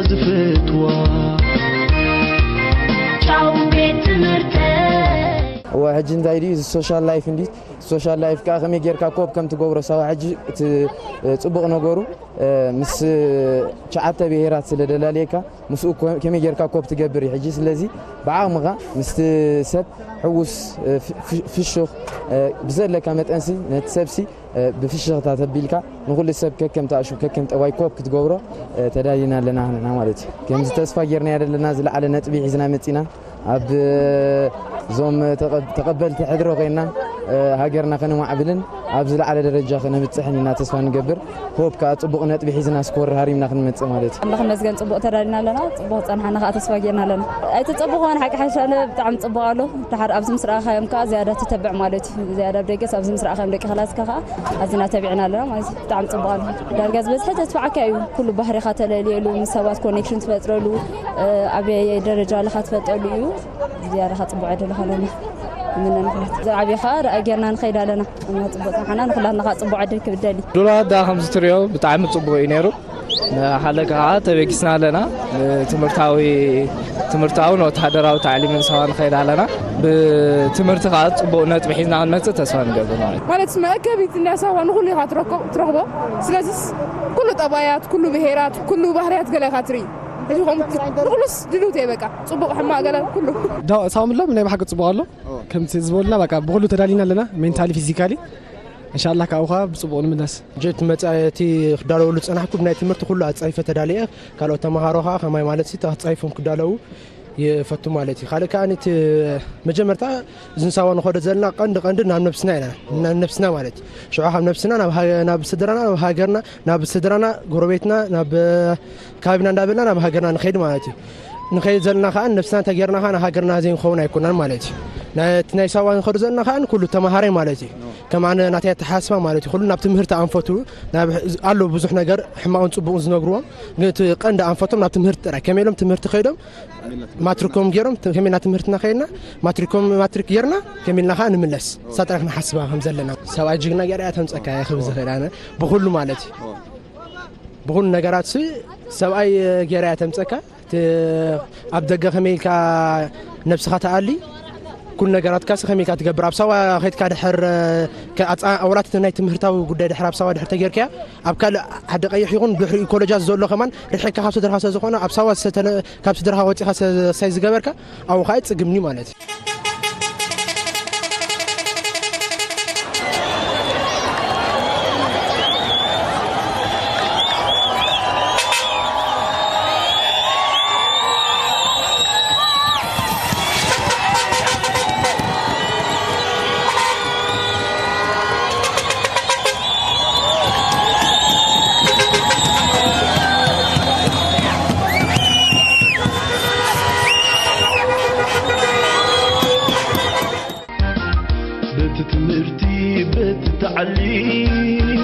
ዝፈትዋ ቻው ቤት ትምህርተይ። እወ፣ ሕጂ እንታይ ድዩ እዚ ሶሻል ላይፍ እንዲ ሶሻል ላይፍ ከኣ ከመይ ጌርካ ኮፕ ከም ትገብሮ፣ ሳዋ ሕጂ እቲ ጽቡቕ ነገሩ ምስ ትሽዓተ ብሄራት ስለ ደላለየካ ምስኡ ከመይ ጌርካ ኮፕ ትገብር እዩ። ሕጂ ስለዚ ብዓቕምኻ ምስቲ ሰብ ሕውስ፣ ፍሹኽ፣ ብዘለካ መጠንሲ ነቲ ሰብሲ ብፍሽኽታ ተቢልካ ንኹሉ ሰብ ከከም ታእሹ ከከም ጠባይ ኮፕ ክትገብሮ ተዳሊና ኣለና ንሕና ማለት እዩ። ከምዚ ተስፋ ጌርናዮ ዘለና ዝለዓለ ነጥቢ ሒዝና መጺና ኣብ እዞም ተቐ- ተቐበልቲ ሕድሮ ኮይና ሃገርና ከነማዕብልን ኣብ ዝለዓለ ደረጃ ከነብጽሕን ኢና ተስፋ ንገብር። ሆፕ ከኣ ጽቡቕ ነጥቢ ሒዝና ስኮር ሃሪምና ክንመጽእ ማለት እዩ። ኣምላኽ ይመስገን ጽቡቕ ተዳሊና ኣለና። ጽቡቕ ጸንሓና ከኣ ተስፋ ጌርና ኣለና። ኣይተጸበኹዋን ሓቂ ሓሻለ ብጣዕሚ ጽቡቕ ኣሎ። ድሓር ኣብዚ ምስ ረኣኻዮም ከኣ ዝያዳ ትተብዕ ማለት እዩ። ዝያዳ ኣብ ደገስ ኣብዚ ምስ ረኣኻዮም ደቂ ክላስካ ከኣ ኣዝና ተቢዕና ኣለና ማለት እዩ። ብጣዕሚ ጽቡቕ ኣሎ። ዳርጋ ዝበዝሐ ተስፋዓካ እዩ። ኩሉ ባህሪኻ ተለልየሉ፣ ምስ ሰባት ኮኔክሽን ትፈጥረሉ፣ ኣበይ ደረጃ ኣለኻ ትፈልጠሉ እዩ። ዝያዳ ከኣ ጽቡቕ ዕድል ይኾነና። እምነ ንኹላት ዝዓብየ ከኣ ርኣ ጌርና ንኸይድ ኣለና። እና ጽቡቕ ጸንሓና ንኹላትና ከኣ ጽቡቕ ዕድል ክብደል እዩ። ዱላ ዳ ከምዚ ትሪኦ ብጣዕሚ ጽቡቕ እዩ ነይሩ። ንሓለካ ከኣ ተበጊስና ኣለና። ንትምህርታዊ ትምህርታውን ወተሃደራዊ ታዕሊምን ሰዋ ንኸይድ ኣለና። ብትምህርቲ ከኣ ጽቡቕ ነጥቢ ሒዝና ክንመጽእ ተስፋ ንገብር ማለት እዩ። ማለት መእከቢት እንዳ ሳዋ ንኹሉ ኢኻ ትረክቦ ትረኽቦ። ስለዚስ ኩሉ ጠባያት፣ ኩሉ ብሄራት፣ ኩሉ ባህርያት ገለ ኢኻ ትርኢ። እዚ ከምኡ ንኹሉስ ድልውቲ እየ በቃ። ጽቡቕ ሕማቕ ገለ ኩሉ። ዳ ሳምሎም ናይ ብሓቂ ጽቡቕ ኣሎ። ከምቲ ዝበሉና በቃ ብኹሉ ተዳሊና ኣለና፣ ሜንታሊ ፊዚካሊ። እንሻላ ካብኡ ከዓ ብጽቡቕ ንምለስ። ጀት መጻኢ እቲ ክዳለወሉ ዝጸናሕኩ ብናይ ትምህርቲ ኩሉ ኣጻይፈ ተዳሊየ። ካልኦት ተምሃሮ ከዓ ከማይ ማለት ሲ ተጻይፎም ክዳለዉ ይፈቱ ማለት እዩ። ካልእ ከዓ ነቲ መጀመርታ ዝንሳዋ ንኸዶ ዘለና ቀንዲ ቀንዲ ናብ ነብስና ኢና፣ ናብ ነብስና ማለት እዩ። ሽዑ ካብ ነብስና ናብ ሃ- ናብ ስድራና፣ ናብ ሃገርና፣ ናብ ስድራና፣ ጎረቤትና፣ ናብ ከባቢና እንዳበልና ናብ ሃገርና ንኸይድ ማለት እዩ። ንኸይድ ዘለና ከዓ ነብስና እንተጌርና ከዓ ንሃገርና ዘይንኸውን ኣይኮናን ማለት እዩ። ናይ- እቲ ናይ ሳዋ ንኸዶ ዘለና ከዓ ኩሉ ተምሃራይ ማለት እዩ። ከም ኣነ ናተይ ኣተሓሳስባ ማለት እዩ። ኩሉ ናብ ትምህርቲ ኣንፈቱ ናብ ኣሎ ብዙሕ ነገር ሕማቕን ጽቡቕን ዝነግርዎም፣ ግን እቲ ቀንዲ ኣንፈቶም ናብ ትምህርቲ ጥራይ። ከመይ ኢሎም ትምህርቲ ከይዶም ማትሪኮም ገይሮም ተ- ከመይ ናብ ትምህርትና ከይድና ማትሪኮም ማትሪክ ገይርና ከመይ ኢልና ከዓ ንምለስ እሳ ጥራይ ክንሓስባ ከም ዘለና። ሰብኣይ ጅግና ገይራ እያ ተምፀካ እያ ክብል ዝኽእል ኣነ ብኩሉ ማለት እዩ። ብኩሉ ነገራት ሲ ሰብኣይ ገይራ እያ ተምፀካ። እቲ ኣብ ደገ ከመይ ኢልካ ነብስኻ ትኣሊ፣ ኩሉ ነገራትካ ሲ ከመይ ኢልካ ትገብር፣ ኣብ ሳዋ ከይድካ ድሕር ኣውራት ናይ ትምህርታዊ ጉዳይ ድሕር ኣብ ሳዋ ድሕር ተጌርካያ ኣብ ካልእ ዓዲ ቀይሕ ይኹን ድሕሪ ኮለጃት ዘሎ ከማን ርሒቅካ ካብ ስድራኻ ስለ ዝኾነ ኣብ ሳዋ ዝተነ- ካብ ስድራኻ ወፂኻ ሰ- ሳይ ዝገበርካ ኣብኡ ከዓ ይፅግምኒ ማለት እዩ። በቲ ትምህርቲ በቲ ታዕሊም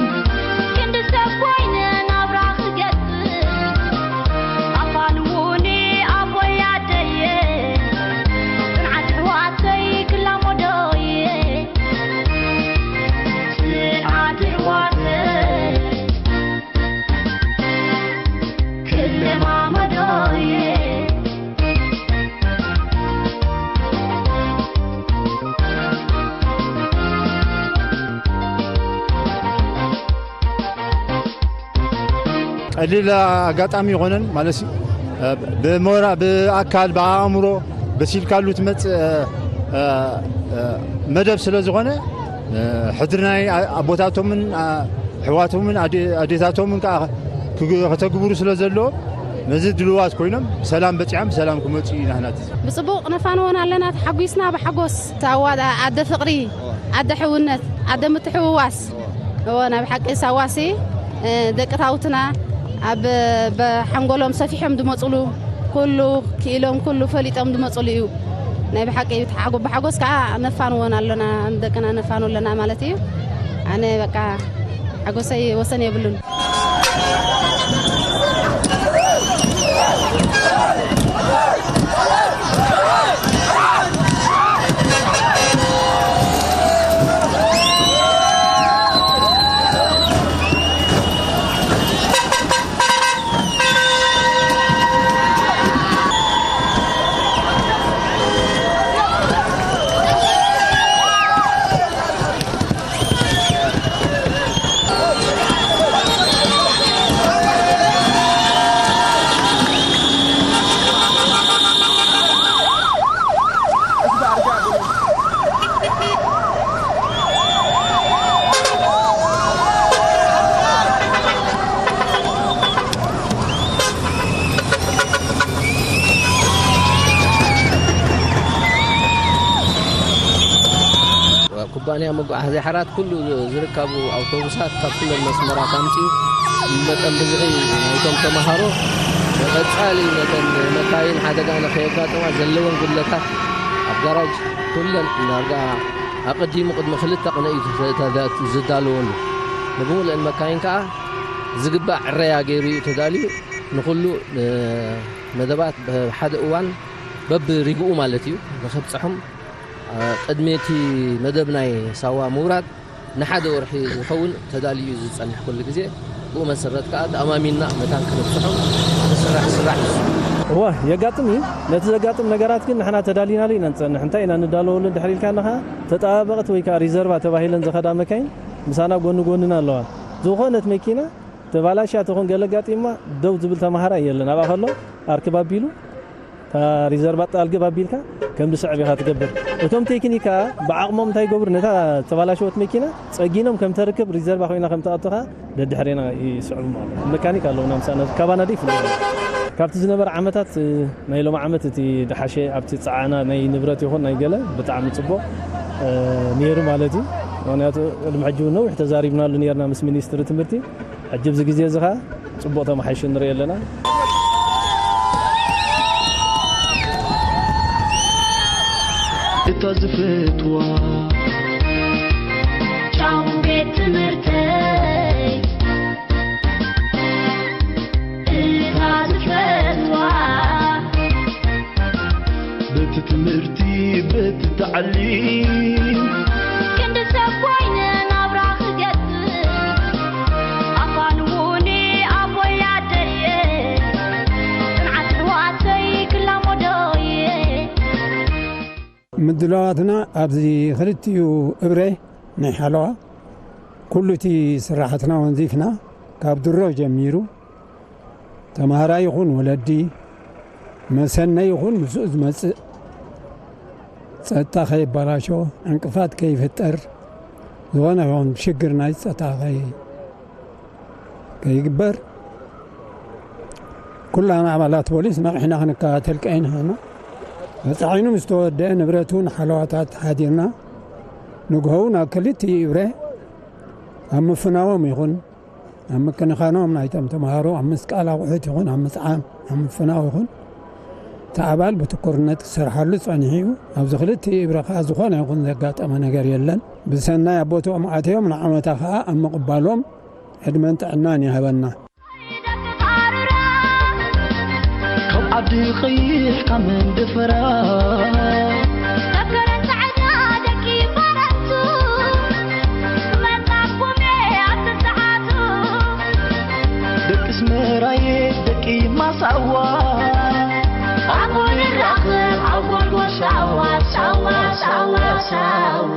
ክንዲ ሰብ ኮይነ ናብራ ክገጽ ኣፋልዉኒ ኣቦይ ኣደየ ጽንዓት ኣሕዋተይ ክላመዶየ ጽንዓት ኣሕዋተይ ክለማመዶየ ቀሊል ኣጋጣሚ ይኾነን ማለት እዩ። ብሞራ ብኣካል ብኣእምሮ በሲልካሉ ትመፅእ መደብ ስለ ዝኾነ ሕድሪ ናይ ኣቦታቶምን ኣሕዋቶምን ኣዴታቶምን ከዓ ከተግብሩ ስለ ዘለዎም ነዚ ድልዋት ኮይኖም ብሰላም በፂሖም ብሰላም ክመፁ ኢና ናት። ብፅቡቕ ነፋንወን ኣለና ተሓጒስና ብሓጎስ ኣደ ፍቕሪ ኣደ ሕውነት ኣደ ምትሕውዋስ እዎ ናይ ብሓቂ ሳዋሲ ደቂ ታውትና ኣብ ብሓንጎሎም ሰፊሖም ዝመፅሉ ኩሉ ክኢሎም ኩሉ ፈሊጦም ዝመፅሉ እዩ። ናይ ብሓቂ ብሓጎስ ከዓ ነፋንወን ኣሎና ንደቅና ነፋኑ ኣለና ማለት እዩ። ኣነ በቃ ሓጎሰይ ወሰን የብሉን። መጓዓዝያ ሓራት ኩሉ ዝርከቡ ኣውቶቡሳት ካብ ኩለን መስመራት ኣምፂኡ መጠን ብዝሒ ናይቶም ተምሃሮ ቀፃሊ ነተን መካይን ሓደጋ ንከየጋጥማ ዘለወን ጉድለታት ኣብ ጋራጅ ኩለን ዳርጋ ኣቐዲሙ ቅድሚ ክልተ ቅነ እዩ ዝዳለወሉ። ንብሙልአን መካይን ከዓ ዝግባእ ዕረያ ገይሩ እዩ ተዳልዩ። ንኹሉ መደባት ብሓደ እዋን በብሪግኡ ማለት እዩ ንኸብፅሖም ቅድሚ እቲ መደብ ናይ ሳዋ ምውራድ ንሓደ ወርሒ ዝኸውን ተዳልዩ እዩ ዝጸንሕ። ኩሉ ግዜ ብኡ መሰረት ከኣ ተኣማሚንና መታን ክነብጽሖም ዝስራሕ ስራሕ እዩ። እወ፣ የጋጥም እዩ። ነቲ ዘጋጥም ነገራት ግን ንሕና ተዳሊናሉ ኢና ንጸንሕ። እንታይ ኢና ንዳለወሉ እንድሕር ኢልካና ከኣ፣ ተጠባበቕቲ ወይ ከኣ ሪዘርቫ ተባሂለን ዝኸዳ መካይን ምሳና ጎኒ ጎንና ኣለዋ። ዝኾነት መኪና ተባላሽያ ትኹን ገለ ኣጋጢማ ደው ዝብል ተማሃራይ የለን። ኣብኣ ከሎ ኣርክብ ኣቢሉ እታ ሪዘርቫ ጣልግብ ኣቢልካ ከም ዝስዕብ ኢኻ ትገብር። እቶም ቴክኒክ ከኣ ብዓቕሞም እንታይ ይገብሩ? ነታ ተባላሸወት መኪና ጸጊኖም ከም ተርክብ ሪዘርቫ ኮይና ከም ትኣቱ ከኣ ደድሕሬና ይስዕቡ ማለት እዩ። መካኒክ ኣለውና ምሳና፣ ካባና ደይ ይፍለጥ። ካብቲ ዝነበረ ዓመታት፣ እ፣ ናይ ሎሚ ዓመት እቲ ድሓሸ ኣብቲ ጸዓና ናይ ንብረት ይኹን ናይ ገለ ብጣዕሚ ጽቡቕ፣ እ፣ ነይሩ ማለት እዩ። ምኽንያቱ ቅድሚ ሕጂ እውን ነዊሕ ተዛሪብናሉ ነይርና ምስ ሚኒስትሪ ትምህርቲ። ሕጂ ኣብዚ ግዜ እዚ ኸኣ ጽቡቕ ተመሓይሹ ንርኢ ኣለና። እታ ዝፈትዋ ጫሙ ቤት ትምህርተይ፣ እታ ዝፈትዋ በቲ ትምህርቲ በቲ ታዕሊም ክንዲ ሰብ ኮይነ ናብራ ክገብር ኣፋን እውን ኣቦይ ኣደየ ጽንዓት ኣሕዋተይ ክላመዶየ። ምድላዋትና ኣብዚ ክልቲኡ እብረ ናይ ሓለዋ ኩሉ እቲ ስራሓትና ወንዚፍና ካብ ድሮ ጀሚሩ ተምሃራይ ይኹን ወለዲ፣ መሰነይ ይኹን ምስኡ ዝመጽእ ጸጥታ ከይበላሾ፣ ዕንቅፋት ከይፍጠር፣ ዝኾነ ይኹን ሽግር ናይ ጸጥታ ከይ-፣ ከይግበር ኩላና ኣባላት ፖሊስ ነቒሕና ክንከታተል ቀይንና። በጻሒኑ ምስ ተወደአ ንብረቱ ንሓለዋታት ሓዲርና ንግሆው ናብ ክልቲኡ እብረ ኣብ ምፍናዎም ይኹን ኣብ ምክንኻኖም ናይቶም ተምሃሮ ኣብ ምስቃል ኣቑሑት ይኹን ኣብ ምጽዓን ኣብ ምፍናው ይኹን እቲ ኣባል ብትኩርነት ክሰርሓሉ ጸኒሑ እዩ። ኣብዚ ክልቲኡ እብረ ከኣ ዝኾነ ይኹን ዘጋጠመ ነገር የለን። ብሰናይ ኣብ ቦትኦም ኣትዮም ንዓመታ ከኣ ኣብ ምቕባሎም ዕድመን ጥዕናን ይሃበና። ካብ ዓዲ ቀይሕ ካብ መንደፈራ ካብ ከረን ጻዕዳ ደቂ ባረንቱ ክመጻኩም እየ ኣብቲ ሰዓቱ። ደቂ ኣስመራየ ደቂ ማሳዋ ኣብኡ ንራኸብ ኣብ ጎልጎል ሳዋ ሳዋ ሳዋ ሳዋ።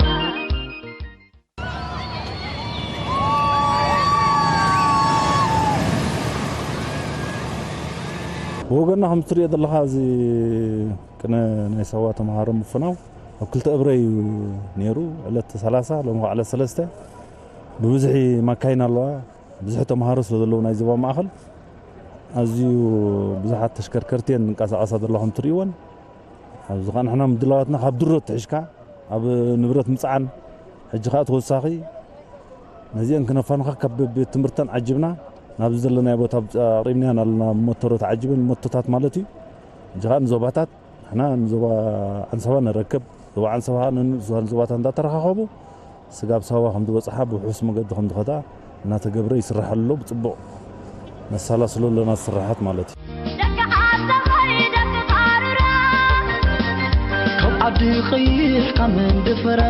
ብወገንና ከም እትሪኦ ዘለኻ እዚ ቅነ ናይ ሳዋ ተምሃሮ ምፍናው ኣብ ክልተ እብረ እዩ ነይሩ። ዕለት ሰላሳ ሎሚ ከዓ ዕለት ሰለስተ ብብዝሒ ማካይን ኣለዋ። ብዙሕ ተምሃሮ ስለ ዘለዉ ናይ ዞባ ማእኸል ኣዝዩ ብዙሓት ተሽከርከርቲ እየን ዝንቀሳቐሳ ዘለዋ ከም እትሪእወን። ኣብዚ ከዓ ንሕና ምድላዋትና ካብ ድሮ ኣትሒዝካ ኣብ ንብረት ምፅዓን፣ ሕጂ ከዓ ተወሳኺ ነዚአን ክነፋንኻ ካብ ቤት ትምህርተን ዓጅብና ናብዚ ዘለናዮ ቦታ ኣቕሪብናየን ኣለና። ሞተሮ ተዓጂበን ሞቶታት ማለት እዩ። ሕጂ ከዓ ንዞባታት ንሕና ንዞባ ዓንሰባ ነረክብ፣ ዞባ ዓንሰባ ከዓ ንንኡስ ዞባታት እንዳተረኻኸቡ ስጋብ ሳዋ ከም ዝበፅሓ ብውሑስ መገዲ ከም ዝኸዳ እናተገብረ ይስርሓሉ ኣሎ። ብፅቡቕ ነሳላስሎ ኣለና ስራሓት ማለት እዩ። ደቂ ዓሰበይ ደቂ ቃርራ ካብ ዓዲ ቀይሕ ካብ መንደፈራ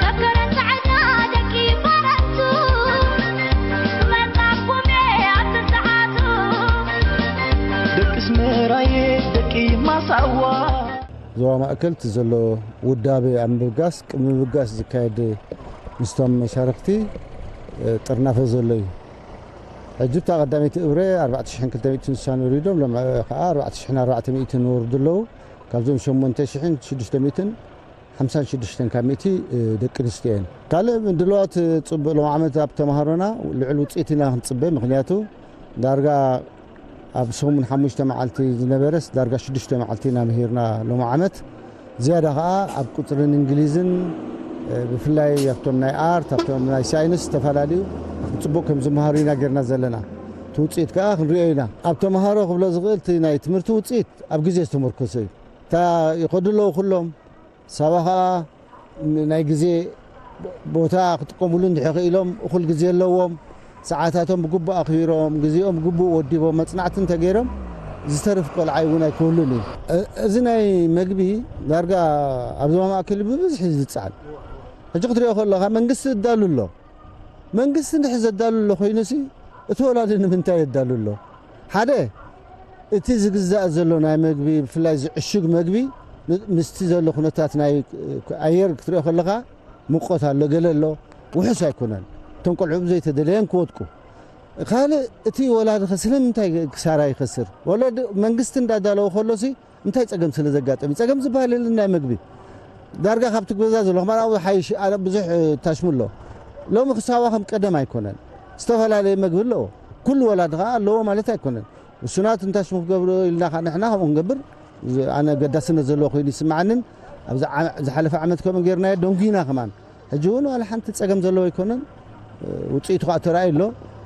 ካብ ከረን ጻዕዳ ደቂ ባረንቱ ክመጻኩም እየ ኣብቲ ሰዓቱ። ደቂ ኣስመራየ ደቂ ማሳዋ ዞባ ማእከል እቲ ዘሎ ውዳበ ኣብ ምብጋስ፣ ቅድሚ ምብጋስ ዝካየድ ምስቶም መሻርኽቲ፣ እ፣ ጥርናፈ ዘሎ እዩ። ሕጂ እታ ቀዳመይቲ እብረ ኣርባዕተ ሽሕን ክልተ ሚእትን ስሳን ወሪዶም፣ ሎም፣ እ፣ ከኣ ኣርባዕተ ሽሕን ኣርባዕተ ሚእትን ወርዱ ኣለዉ። ካብዞም ሸሞንተ ሽሕን ሽዱሽተ ሚእትን ሓምሳን ሽዱሽተን ካብ ሚእቲ፣ እ፣ ደቂ ኣንስትዮ እየን። ካልእ ምድላዋት፣ እ፣ ጽቡቕ ሎም ዓመት ኣብ ተምሃሮና ልዑል ውጽኢት ኢና ክንጽበ፣ ምኽንያቱ ዳርጋ ኣብ ሰሙን ሓሙሽተ መዓልቲ ዝነበረስ ዳርጋ ሽዱሽተ መዓልቲ ኢና ምሂርና ሎም ዓመት። ዝያዳ ኸኣ ኣብ ቁጽርን እንግሊዝን ብፍላይ ኣብቶም ናይ ኣርት፣ ኣብቶም ናይ ሳይንስ ዝተፈላለዩ ብጽቡቕ ከም ዝመሃሩ ኢና ጌርና ዘለና። እቲ ውጽኢት ከኣ ክንሪኦ ኢና። ኣብ ተምሃሮ ክብሎ ዝኽእል እቲ ናይ ትምህርቲ ውጽኢት ኣብ ግዜ ዝተመርኮሰ እዩ። እታ ይኸዱ ኣለዉ ኩሎም። ሳባ ከኣ ናይ ግዜ ቦታ ክጥቀምሉ እንድሕር ክኢሎም፣ እኹል ግዜ ኣለዎም። ሰዓታቶም ብግቡእ ኣኽቢሮም፣ ግዜኦም ብግቡእ ወዲቦም፣ መጽናዕቲ እንተገይሮም፣ ዝተርፍ ቆልዓ እውን ኣይክህሉን እዩ። እ-፣ እዚ ናይ መግቢ ዳርጋ ኣብ ዞባ ማእከል ብብዝሒ ዝጸዓን። ሕጂ ክትሪኦ ከለኻ መንግስቲ እዳሉ ኣሎ። መንግስቲ እንድሕር ዘዳሉ ኣሎ ኮይኑሲ፣ እቲ ወላዲ ንምንታይ የዳሉ ኣሎ? ሓደ፣ እቲ ዝግዛእ ዘሎ ናይ መግቢ፣ ብፍላይ ዝዕሹግ መግቢ፣ ን-፣ ምስቲ ዘሎ ኩነታት ናይ ኣየር ክትሪኦ ከለኻ፣ ሙቐት ኣሎ፣ ገለ ኣሎ፣ ውሑስ ኣይኮነን። እቶም ቆልዑ ብዘይተደለየን ክወድቁ። ካልእ፣ እቲ ወላዲ ኸ ስለምንታይ ክሳራ ይኸስር? ወለዲ መንግስቲ እንዳዳለወ ከሎሲ፣ እንታይ ጸገም ስለ ዘጋጠመ? ጸገም ዝበሃል የለን ናይ መግቢ። ዳርጋ ካብቲ ገዛ ዘሎ ከማን ኣብኡ ሓይሽ፣ ኣነ ብዙሕ፣ እ፣ ታሽሙ ኣሎ። ሎሚ ክሳዋ ከም ቀደም ኣይኮነን። ዝተፈላለየ መግቢ ኣለዎ። ኩሉ ወላዲ ኸኣ ኣለዎ ማለት ኣይኮነን። ውሱናት እንታሽሙ ክገብሩ ኢልና ኸኣ ንሕና ከምኡ ንገብር። ዝ-፣ ኣነ ገዳስነት ዘለዎ ኮይኑ ይስምዓንን ኣብዚ ዓ-፣ ዝሓለፈ ዓመት ከምኡ ጌርናዮ ደንጉይና ከማን። ሕጂ እውን ዋላ ሓንቲ ጸገም ዘለዎ ኣይኮነን። ውጽኢቱ ኸኣ ተራእዩ ኣሎ።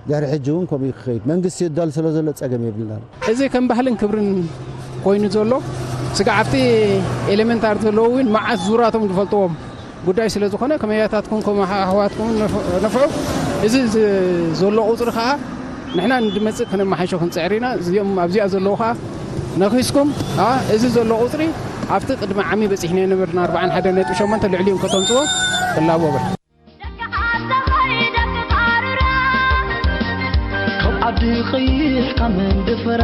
ድሕሪ ሕጂ እውን ከምኡ እዩ ክኸይድ። መንግስቲ የዳሉ ስለ ዘሎ ጸገም የብልናን። እዚ ከም ባህልን ክብርን ኮይኑ ዘሎ ስጋዕ ኣብቲ ኤሌመንታሪ ዘለዉ እውን መዓት ዙራቶም ዝፈልጥዎም ጉዳይ ስለ ዝኾነ ከመያታትኩም ከም ኣሕዋትኩም ነፍ-፣ ነፍዑ። እዚ ዝ-፣ ዘሎ ቁጽሪ ኸኣ ንሕና ንድመጽእ ከነመሓይሾ ክንጽዕር ኢና። እዚኦም ኣብዚኣ ዘለዉ ኸኣ ነኺስኩም፣ ኣ፣ እዚ ዘሎ ቁጽሪ ኣብቲ ቅድሚ ዓሚ በጺሕና የነበርና ኣርብዓን ሓደን ነጥቢ ሸሞንተ ልዕሊኡ ከተምጽዎ ክላቦ በል። ደቂ ዓሰኸይ ደቂ ቃሩራ፣ ካብ ዓዲ ቐይሕ ካብ መንደፈራ፣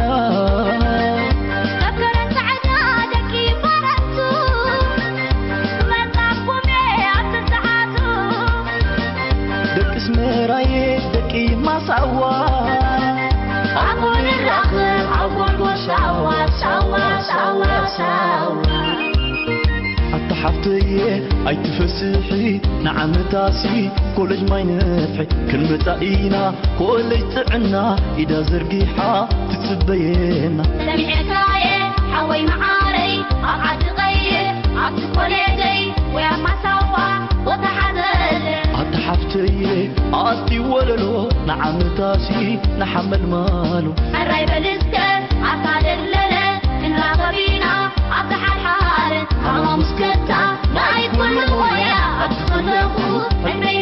ካብ ከረን ጻዕዳ ደቂ ባረንቱ፣ ክመጻኩም እየ ኣብቲ ሰዓቱ። ደቂ ኣስመራየ ደቂ ማሳዋ፣ ኣብኡ ንራኸብ ኣብ ጎልጎል ሻዋ፣ ሻዋ፣ ሻዋ፣ ሻዋ። ኣታ ሓፍተየ ኣይትፈስሒ ንዓመታሲ ኮለጅ ማይ ነፍሒ ክንመጻ ኢና ኮለጅ ጥዕና ኢዳ ዘርጊሓ ትጽበየና። ሰሚዐካየ ሓወይ መዓረይ ኣብ ዓዲ ቐይሕ ኣብቲ ኮሌጀይ ወይ ኣብ ማሳዋ ቦታ ሓዘለ። ኣታ ሓፍተየ ኣስቲ ወለሎ ንዓመታሲ ንሓመልማሎ። ሕራይ በል እስከ ኣታ ደለለ ክንራኸብ ኢና ኣብቲ ሓድሓደ። ሃማሙስ ከታ ንኣይ ኩሉ ሞያ ኣብቲ ከለኹ ዕድመይ